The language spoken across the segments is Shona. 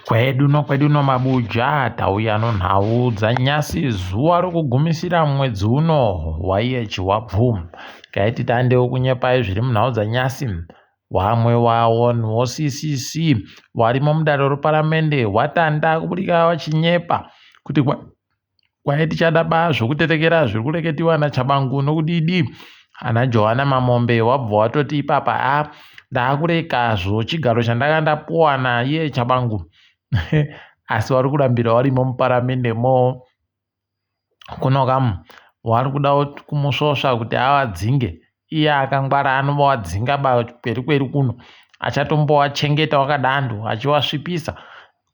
Kwedu nokwedu nomabuja tauya nonhau dzanyasi zuva rokugumisira mwedzi uno waiye Chiwabvu. Kaiti tandewo kunyepai zviri munhau dzanyasi. Wamwe waonhu woCCC warimo mudare reparamende watanda kuburika wachinyepa kuti Kwai tichada ba zvokutetekera zviri kureketiwa naChabangu nokudidi ana Johana Mamombe wabva watoti ipapa a ndaakureka zvochigaro chandanga ndapuwa naiye Chabangu asi wari kurambira warimo muparamende mo kuno kamu wari kuda kumusvosva kuti avadzinge iye akangwara anovadzinga ba kweri kweri kuno achatombowachengeta wakadando achiwasvipisa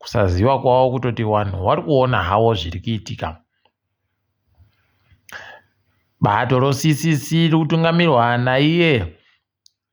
Kusaziva kwavo kutoti vanhu vari kuona havo zviri kuitika. Bato roCCC riri kutungamirwa naiye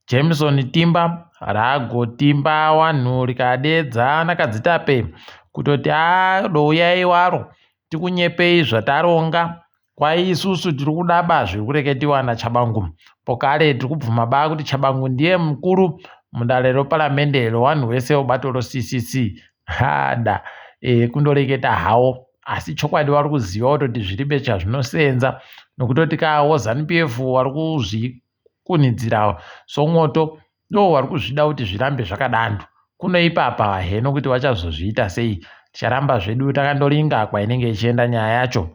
Jameson Timba ragotimba vanhu rikadeedza naKadzitape kutoti adouyai waro tikunyepei zvataronga Kwai isusu tiri kudaba zviri kureketiwa naTshabangu. Pokare tiri kubvuma ba kuti Tshabangu ndiye mukuru mudare reparamende rewanhu wese webato roCCC. Hada e, kundoreketa hawo asi chokwadi vari kuziva kutoti zviribe chazvinosenza nokutoti kawo Zanu PF vari kuzvikunidzira somwoto ndo vari kuzvida kuti zvirambe zvakadando kuno ipapa heno kuti vachazozviita sei ticharamba zvedu takandoringa kwainenge ichienda nyaya yacho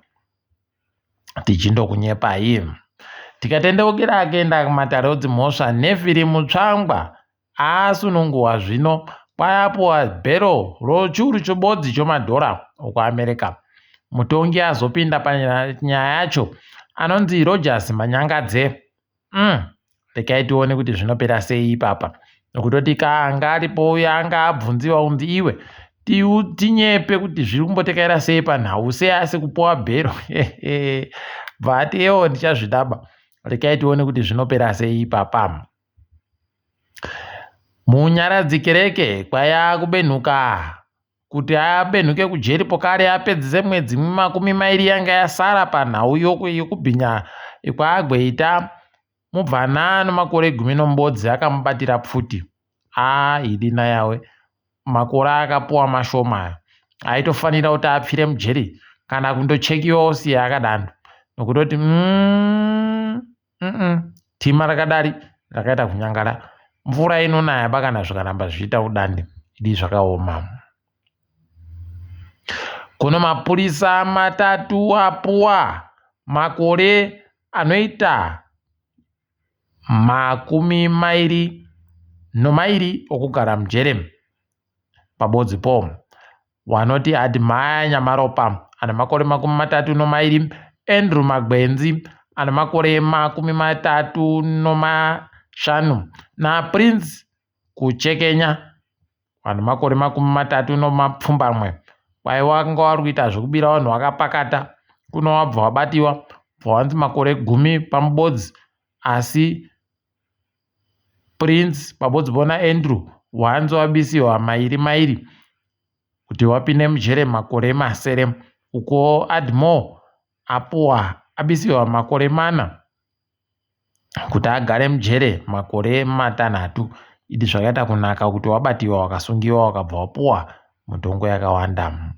tichindokunyepai. Tikatendeukira akaenda kumatare odzimhosva Nefiri Mutsvangwa asununguwa zvino kwayapuwa bhero rochiuru chibodzi chomadhora okuAmerica. Mutongi azopinda panyaya yacho anonzi Rogers Manyangadze. Mm, regai tione kuti zvinopera sei ipapa nokutoti ka anga aripo uya anga abvunziwa kunzi iwe tinyepe kuti zviri kumbotekaira sei panhau sei asi kupuwa bhero bva ati ewo ndichazvidaba regai tione kuti zvinopera sei ipapa munyaradzi kereke kwaya kubenhuka kuti abenhuke kujeri pokare apedzise mwedzi 20 yanga yasara panhau yokubhinya kwaagweita mubvana ano makore 11 akamubatira pfuti. Aa idi nayawe makore aakapuwa mashoma ayo aitofanira kuti apfire mujeri kana kundochekiwa osiya akadando nokutoti mm, mm tima rakadari rakaita kunyangara mvura inonaya bakana zvikaramba zvichiita kudandi idi zvakaoma kuno mapurisa matatu apuwa makore anoita 22 okugara mujere pabodzi po Wanoti Admire Nyamaropa ane makore 32, Andrew Magwenzi ane makore 35 naPrince Kuchekenya ane makore 37. Kwai wanga wari kuita zvekubira vanhu wakapakata kuno wabva wabatiwa bva wanzi makore gumi pamubodzi asi Prince pabodzi bona Andrew wanzi wabisiwa mairi mairi kuti wapinde mujere makore masere ukuwo Admore apuwa abisiwa makore mana kuti agare mujere makore matanhatu idi zvakaita kunaka kuti wabatiwa wakasungiwa wakabva wapuwa mutongo yakawanda.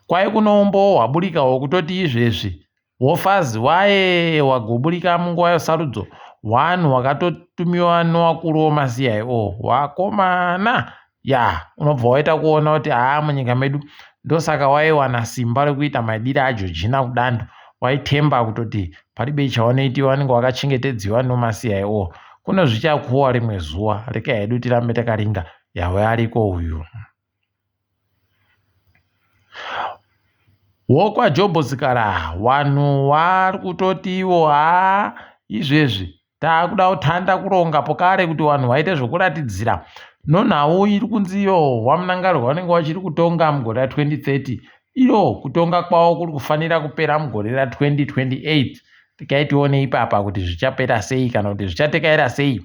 Kwai kuno umbowo hwaburika hwekutoti izvezvi Wofazi waye wagoburika munguva yesarudzo wanhu wakatotumiwa nowakuru womaCIO wakomana ya unobva waita kuona kuti haa munyika medu ndosaka waiwana simba rekuita maidire aJojina kudando waitemba kutoti paribe chawanoitiwa wanenge wakachengetedziwa nomaCIO kuno zvichakuwa rimwe zuva rekai hedu tirambe takaringa yawe ariko uyu. WokwaJobho Sikala wanhu wari kutoti ivo haa izvezvi taakuda kutanda kuronga pokare kuti vanhu vaite zvokuratidzira nonhau iri kunzi iyo waMnangagwa vanenge vachiri kutonga mugore ra2030 iyo kutonga kwavo kuri kufanira kupera mugore ra2028 Regai tione ipapa kuti zvichapera sei kana kuti zvichatekaira sei.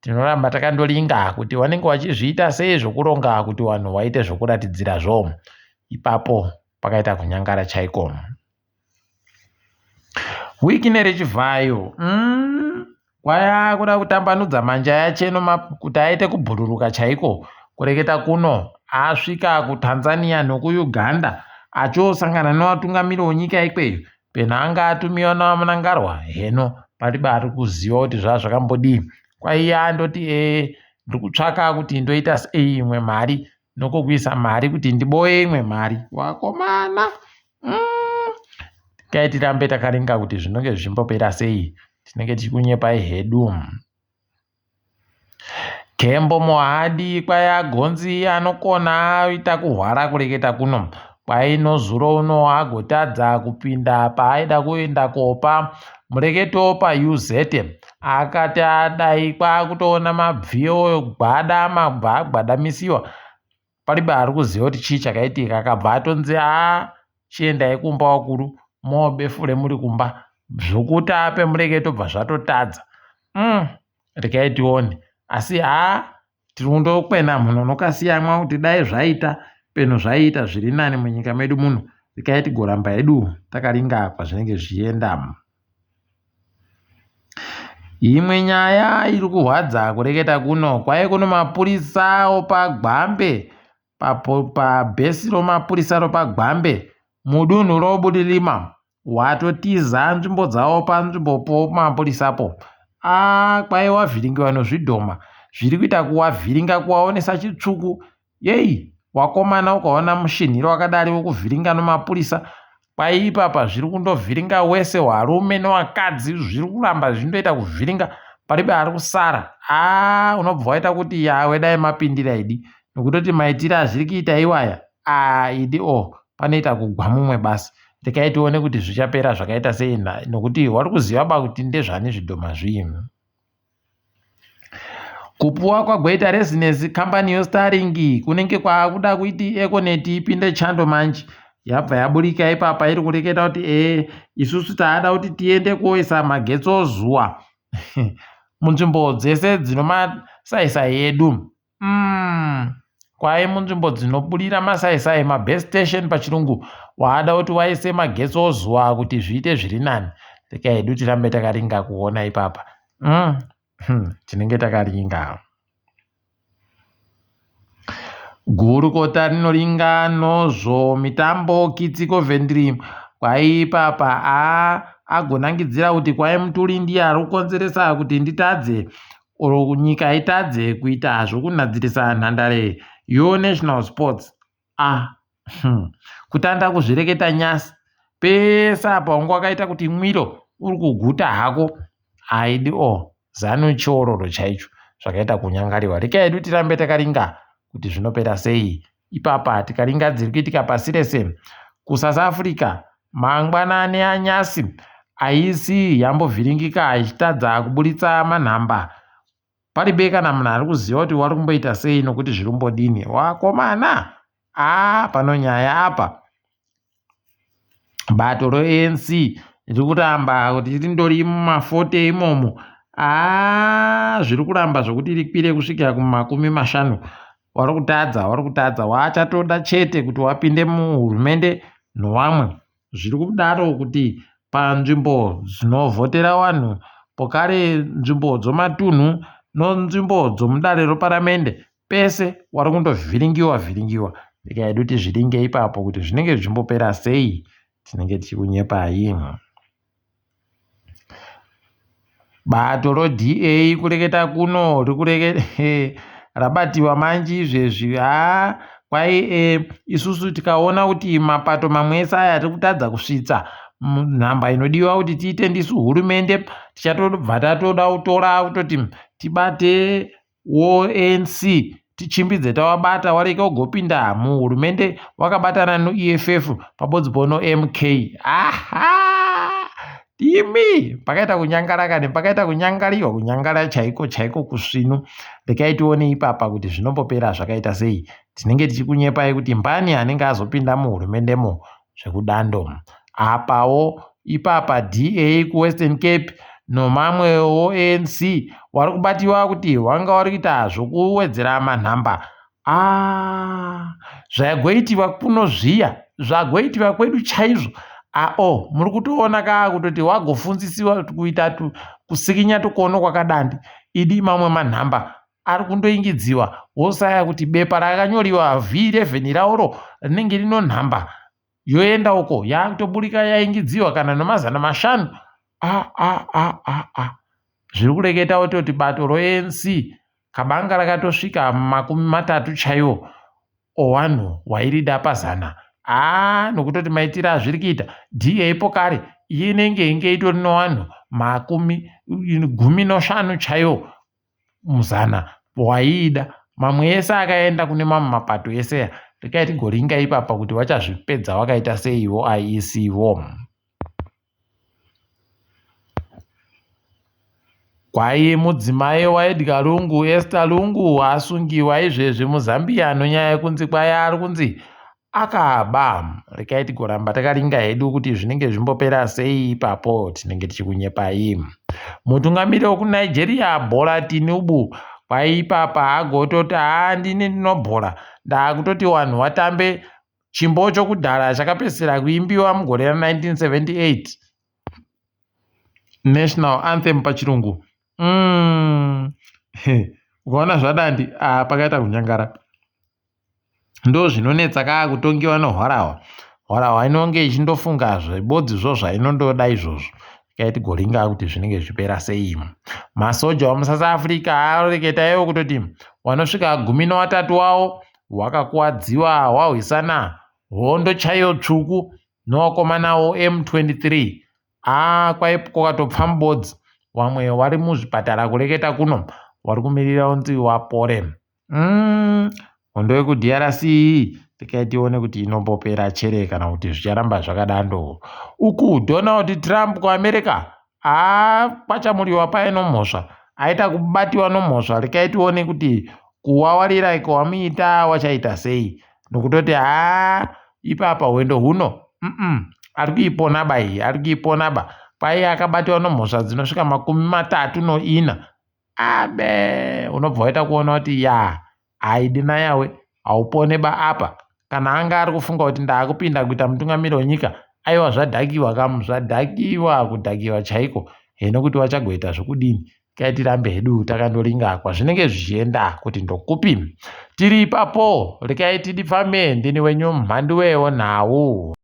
Tinoramba takandoringa kuti vanenge vachizviita sei zvokuronga kuti vanhu vaite zvokuratidzirazvo. Ipapo pakaita kunyangara chaiko. Wicknell Chivhayo mm, kwaya kuda kutambanudza manja yacheno kuti aite kubhururuka chaiko kureketa kuno. asvika kuTanzania nokuUganda achiosangana nevatungamiri wenyika ikweyo. Peno anga atumiwa naVaMnangagwa heno paribe ari kuziva kuti zvaa zvakambodii. Kwaiye andoti ee ndiri kutsvaka kuti ndoita sei imwe mari nokokuisa mari kuti ndiboye imwe mari. Vakomana mm. Kai tirambe takaringa kuti zvinonge zvichimbopera sei tinenge tichikunyepai hedu. Kembo Mohadi kwai agonzi anokona aita kuhwara kureketa kuno kwai nozuro uno agotadza kupinda paaida kuenda kopa mureketo paUZ akati adai kwakutoona mabviyo gwada mabva agwadamisiwa paribe ari kuziva kuti chii chakaitika akabva atonzi haa chiendai kumba wakuru mobefure muri kumba zvokuti ape mureketo bva zvatotadza mm, regai tione asi haa tiri kundokwena mhuno nokasiyamwa kuti dai zvaita peno zvaiita zviri nani munyika medu muno regai tigoramba hedu takaringa kwazvinenge zvichienda. Imwe nyaya iri kurwadza kureketa kuno kwai kuno mapurisa opagwambe pabhesi romapurisa ropagwambe mudunhu robulilima watotiza nzvimbo dzawo panzvimbo pomapurisapo a kwai wavhiringiwa nozvidhoma zviri kuita kuwavhiringa kuwaonesa chitsvuku Yeyi wakomana ukaona mushinhiro wakadari wokuvhiringa nomapurisa kwai ipapa zviri kundovhiringa wese warume nowakadzi zviri kuramba zvindoita kuvhiringa paribe ari kusara aa unobva waita kuti yawe dai mapindira idi nokutoti maitiro azviri kuita iwaya aa idi o oh, panoita kugwa mumwe basi rekai tione kuti zvichapera zvakaita sei nokuti wari kuziva ba kuti ndezvani zvidhoma zvii Kupuwa kwagweta rezinesi kambani yoStarlink kunenge kwaakuda kuti Econet ipinde chando manje. Yabva yaburika ipapa iri kureketa kuti ee isusu taada kuti tiende koisa magetsi ozuwa munzvimbo dzese dzinomasaisai edu. Mm. Kwai munzvimbo dzinobudira masaisai mabase station pachirungu waada kuti waise magetsi ozuwa kuti zviite zviri nani. Rega hedu tirambe takaringa kuona ipapa. Mm. Hmm. Tinenge takaringa. Gurukota rinoringa nozvo mitambo Kitsi Coventry kwai ipapa a agonangidzira kuti kwai Mutuli ndiye ari kukonzeresa kuti nditadze or nyika itadze kuita zvokunhadzirisa nhandare yo national sports ah hmm. kutanda kuzvireketa nyasi pese apa wanga wakaita kuti mwiro uri kuguta hako haidi o oh, zanu chiororo chaicho zvakaita kunyangariwa reka hedu tirambe takaringa kuti zvinopera sei ipapa tikaringa dziri kuitika pasi rese kusouth africa mangwanani anyasi haisi yambovhiringika ichitadza kuburitsa manhamba paribe kana munhu ari kuziva kuti wari kumboita sei nokuti zviri kumbodini wakomana aa pano nyaya apa bato reANC riri kuramba kuti rindori mumafote imomo aa zviri kuramba zvokuti rikwire kusvikira kumakumi mashanu wari kutadza wari kutadza waachatoda chete kuti wapinde muhurumende nowamwe zviri kudaro kuti panzvimbo dzinovhotera vanhu pokare nzvimbo dzomatunhu nonzvimbo dzomudare roparamende pese wari kundovhiringiwa vhiringiwa nyika yedu tizviringe ipapo kuti zvinenge zvichimbopera sei tinenge tichikunyepai bato roDA kureketa kuno rikureke rabatiwa manji izvezvi haa kwai e, isusu tikaona kuti mapato mamwe ese aya tiri kutadza kusvitsa nhamba inodiwa kuti tiite ndisu hurumende tichatobva tatoda kutora kutoti tibate woANC tichimbidze tawabata wareke ugopinda muhurumende wakabatana noEFF pabodzi pono MK aha imi pakaita kunyangara kani pakaita kunyangariwa kunyangara chaiko chaiko kusvinu rekai tione ipapa kuti zvinombopera zvakaita sei tinenge tichikunyepai kuti mbani anenge azopinda muhurumendemo zvekudando. Apawo ipapa DA kuWestern Cape nomamwewo ANC wari kubatiwa kuti wanga wari kuita zvokuwedzera manhamba. Ah, zvagoitiwa kuno zviya zvagoitiwa kwedu chaizvo ao muri kutoona kaa kutoti wagofunzisiwa kuita kusikinya tukono kwakadandi idi mamwe manhamba. ari kundoingidziwa wosaya kuti bepa rakanyoriwa V11 rauro rinenge rino nhamba yoenda uko yakutoburika yaingidziwa kana nomazana mashanu a a a a a zviri kureketa wototi bato roANC kabanga rakatosvika 30 chaiwo owanhu wairida pazana haa nokutoti maitiro azviri kuita DA pokare inenge inge itori nowanhu 15 chaiwo muzana waiida mamwe ese akaenda kune mamwe mapato ese aya rekai tigoringa ipapa kuti vachazvipedza vakaita seivo IEC vo. Kwai mudzimai waEdgar Lungu, Esther Lungu, asungiwa izvezvi muZambia nonyaya yekunzi kwai ari kunzi akaba. Rekai tigoramba takaringa hedu kuti zvinenge zvimbopera sei ipapo tinenge tichikunyepai. Mutungamiri wekuNigeria Bola Tinubu kwai ipapa agototi haa ndini ndinobhola ndaakutoti vanhu vatambe chimbo chokudhara chakapedzisira kuimbiwa mugore ra1978 national anthem pachirungu ukaona zvadandi ah, pakaita kunyangara Ndozvinonetsa kaa kutongiwa nohwarahwa. Hwarahwa inonge ichindofunga zvebodzi zvo zvainondoda izvozvo. Rekai tigoringa kuti zvinenge zvichipera sei. Masoja omuSouth Africa areketa iwo kutoti wanosvika 13 wawo wakakuwadziwa wahwisana hondo chaiyo tsvuku nowakomana wo M23. Haa kwai kwakatopfa mubodzi wamwe wari muzvipatara kureketa kuno wari kumirira unzi wapore. Hondo yekuDRC iyi rekai tione kuti inombopera chere kana kuti zvicharamba zvakadando. Uku Donald Trump kuAmerica haa kwachamuriwa paye nomhosva aita kubatiwa nomhosva rekai tione kuti kuwawarira kwamuita wachaita sei nokutoti haa ipapa hwendo huno ari kuipona ba iyi ari kuipona ba kwaiye akabatiwa nomhosva dzinosvika 34 Abe unobva waita kuona kuti ya haidi nayawe haupone ba apa kana anga ari kufunga kuti ndaakupinda kuita mutungamiri wenyika aiwa zvadhakiwa kamu zvadhakiwa kudhakiwa chaiko heno kuti wachagoita zvokudini kai tirambe hedu takandoringa kwazvinenge zvichienda kuti ndokupi tiri ipapo rekai tidipfame ndini wenyu mhanduwewo nhau.